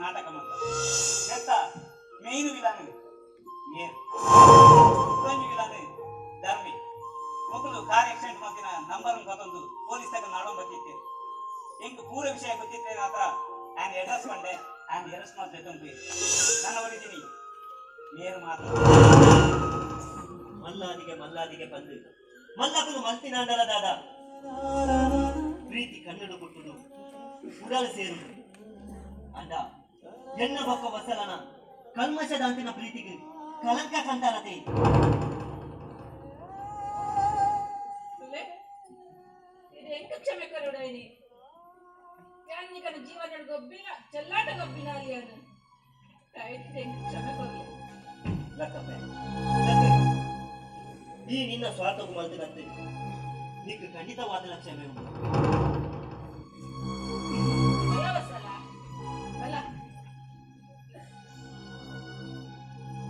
ನಾಟಕ ಮಲ್ತ. ನೆತ್ತ main villain ಮೇರ್, ಕುಡೊಂಜಿ ವಿಲನ್ ಧರ್ಮಿ. ಮೊಕುಲು ಕಾರ್ ಆಕ್ಸಿಡೆಂಟ್ ಮಲ್ತಿನ ನಂಬರ್ ಪತ್ತೊಂದು ಪೊಲೀಸ್ ತಕ ನಾಡೊಂದು ಬತ್ತಿತ್ತೇರು. ಎಂಕ್ ಪೂರ ವಿಷಯ ಗೊತ್ತಿತ್ತೆ ಮಾತ್ರ ಆಯನ್ ಅಡ್ರೆಸ್ ಪಂಡೆ. ಆಯನ್ ಅರೆಸ್ಟ್ ಮಲ್ತೆ ತಂಪು ನನ್ನ ಹೊಡಿತೀನಿ ಮೇರ್ ಮಾತ್ರ. ಮಲ್ಲಾದಿಗೆ ಮಲ್ಲಾದಿಗೆ ಬಂದು ಮಲ್ಲಕುಲು ಮಲ್ತಿನಾಂಡಲ ದಾದ, ಪ್ರೀತಿ ಕನ್ನಡ ಕೊಟ್ಟುದು ಉಡಲು ಸೇರುದು. ಅಂಡ ಎನ್ನ ಬೊಕ್ಕ ವಸಲನ ಕಲ್ಮಶದಾಂತಿನ ಪ್ರೀತಿಗೆ ಕಲಂಕ ಕಂತಾರತೆ. ಸುಲೆ, ಇದು ಎಂಕ ಕ್ಷಮೆ ಕರುಡೈನಿ. ಯಾನ್ ನಿಕನ ಜೀವನ ಗೊಬ್ಬಿನ ಚೆಲ್ಲಾಟ ಗೊಬ್ಬಿನ ಅಲಿಯಾನು ದಯವಿಟ್ಟು ಎಂಕ್ ಕ್ಷಮೆ ಕೊರ್ಲೆ. ಲಕ್ಕಪ್ಪೆ, ಲಕ್ಕ. ಈ ನಿನ್ನ ಸ್ವಾರ್ಥಕ್ಕೂ ಮಲ್ತಿನತ್ತೆ, ನಿಕ್ ಖಂಡಿತವಾದ ಕ್ಷಮೆ ಉಂಟು. ಬಲ ವಸಲ, ಬಲ.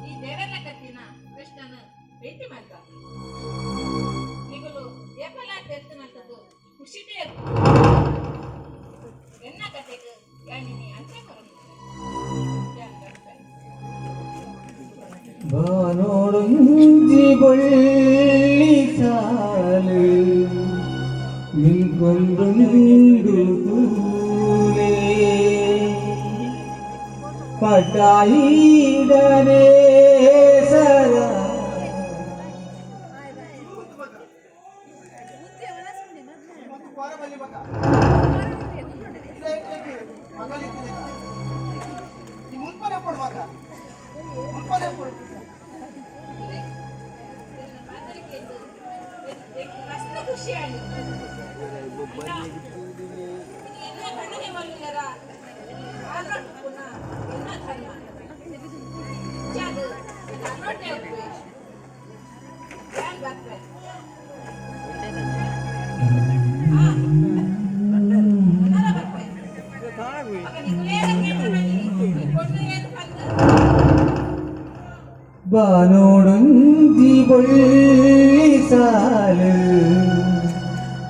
ಈ ದೇವರ ಕತ್ತಿನ ಕೃಷ್ಣನ ಪ್ರೀತಿ ಮಾಡ್ತ. ನಿಗುಲು ಏಪಲ ತೆರ್ತು ಮಲ್ತದ್ದು ಖುಷಿಟೇ ಇರ್ತು. ಎನ್ನ ಕತೆಗ್ ಯಾನಿನಿ ಅಂಚೆ ಕೊರೊಂದು ಯಾನ್ ಬರ್ಪೆ. ಬಾನೋಡೊಂಜಿ ಬೊಳ್ಳಿ ಸಾಲು ಮಿನ್ಕೊಂದುಂಡು ತೂಲೆ, ಪಟಾಯಿದನೆ ಸರ. ಒಂದು ವಾರ ಬಲ್ಲಿ ಮಗ ಮಗಳಿದ್ದಿದೆ. ಈ ಮುಲ್ಪನೆ ಕೊಡು ಮಗ, ಮುಲ್ಪನೆ ಕೊಡು. ಮಸ್ತ್ ಖುಷಿ ಆಂಡ್. ಇದು ಎನ್ನ ಕಣ್ಣನೆ ಮಲ್ಲುಲರ ಆಲ್ರೊಟ್ಟು ಎನ್ನ ಧರ್ಮ ಚಾದು ಅಲ್ಲೊಟ್ಟೆ ಉಪ್ಪು ಯಾನ್ ಬರ್ಪೆ. ಆ, ನನಲ ಬರ್ಪೆ. ಮಗ ನಿಕುಲೇನ ಕೇಂದ್ರ ಬಲ್ಲಿ ಪೊಣ್ಣು ಏತ್ ಪಂದ್. ಬಾನೋಡೊಂಜಿ ಬೊಳ್ಳಿ ಸಾಲು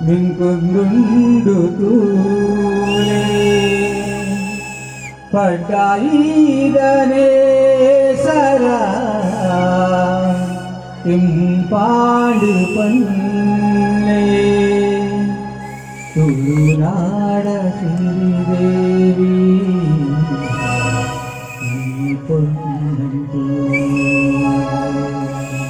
ಮಿಂಕೊಂದುಂಡು ತೂಲೆ, ಪಡ್ಡಾಯಿದನೆ ಸರ ಇಂಪಾಡು ಪನ್ನೆ, ತುಳುನಾಡ ಸಿರಿದೆ.